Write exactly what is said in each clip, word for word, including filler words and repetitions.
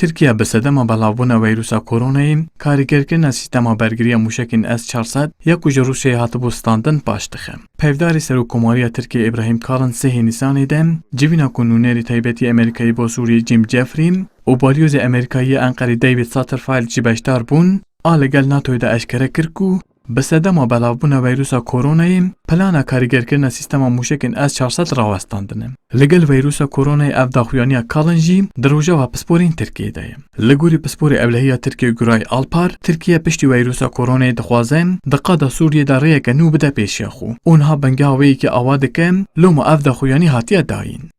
Tirkiye bi sedema belavbûna vîrusa koronayê karîgerkirina sîstema bergiriya mûşekên S çar sed ya ku ji Rûsyayê hatibû standin paş dixe. Peyvdarê Serokkomariya Tirkiyê Îbrahîm Kalin sêhê Nîsanê de civîna ku nûnerê taybetî Amerîkayî bo Sûriyê Jim Jeffrey û balyozê Amerîkayî yê Enqerê David Satterfield jî beşdar bûn, a li gel NATOyê de eşkere kir ku bi sedema belavbûna vîrusa koronayê plana karîgerkirina sîstema mûşekên S çar sed rawestandine. Li gel vîrusa koronayê ev daxuyaniya Kalin jî di rojeva pisporên Tirkiyê de ye. Li gorî pisporê ewlehiya Tirkiyê Guray Alpar, Tirkiye piştî vîrusa koronayê dixwaze di qada Sûriyê de rêyeke nû bide pêşiya xwe û niha bingeha wê yekê awa dike, loma ev daxuyanî hatiye dayîn.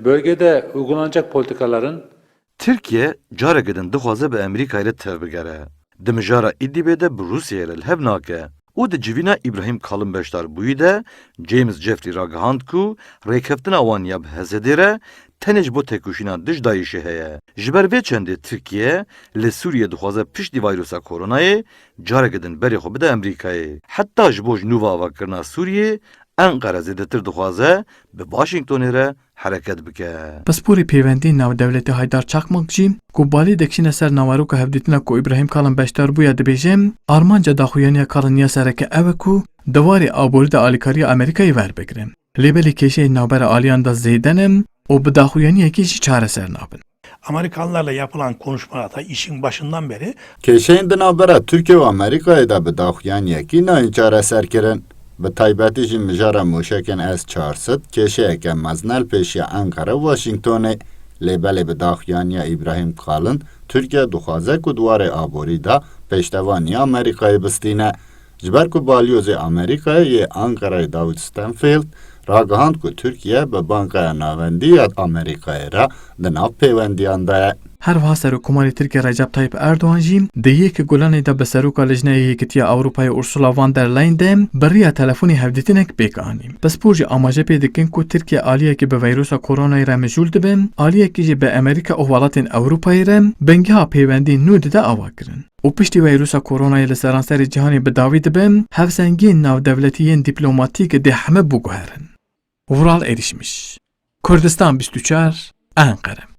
Bölgede uygulanacak politikaların Tirkiye careke din dixwaze bi Amerîkayê re tevbigere. Di mijara Îdlîbê de bi Rûsyayê re li hev nake û di civîna Îbrahîm Kalin beşdarbûyî de James Jeffrey ragihand ku rêkeftina wan ya bi H S D'ê re tenê ji bo tekoşîna dij DAIŞ'ê heye. Ji ber vê çendê Tirkiye li Sûriyê dixwaze piştî vîrusa koronayê careke din berê xwe bide Amerîkayê. Heta ji bo ji nû ve avakirina Sûriyê, Enqere zêdetir dixwaze bi Washingtonê re hereket bike. Pisporê pêwendiyên navdewletî Haydar Çakmak jî ku balê dikişîne ser naveroka hevdîtina ku Îbrahîm Kalin beşdar bûye dibêje, armanca daxuyaniya Kalin ya sereke ew e ku di warê aborî de alîkariya Amerîkayê werbigire. Lê belê kêşeyên navbera aliyan de zêde ne û bi daxuyaniyekê jî çareser nabin. Amerikanlarla yapılan konuşmalarda işin başından beri Kêşeyên di navbera Tirkiye û Amerîkayê de bi daxuyaniyekî nayên çareserkirin. Bi taybetî jî mijara mûşekên S çar sed kêşeyeke mezin e li pêşiya Enqere û Washingtonê. Lê belê bi daxuyaniya Îbrahîm Kalin, Tirkiye dixwaze ku di warê aborî de pêştevaniya Amerîkayê bistîne. Ji ber ku balyozê Amerîkayê yê Enqereyê David Stanfield ragihand ku Tirkiye bi Bankaya Navendî ya Amerîkayê re di nav pêwendiyan de ye. Her wiha Serokkomarê Tirkiye Recep Tayyip Erdogan jî di yekê Gulanê de bi Seroka Lijneya Yekîtiya Ewropayê Ursula von der Leyen de bi riya telefonê hevdîtinek pêk anî. Pispor jî amaje pê dikin ku Tirkiye aliyekî bi vîrusa koronayê re mijûl dibe, aliyekî jî bi Amerîka û welatên Ewropayê re bingeha pêwendiyên nû dide avakirin. Û piştî vîrusa koronayê li seranserê cîhanê bi dawî dibe, hevsengiyên navdewletî yên dîplomatîk dê heme biguherin. Vural Erişmiş, Kurdistan bîst û çar, Enqere.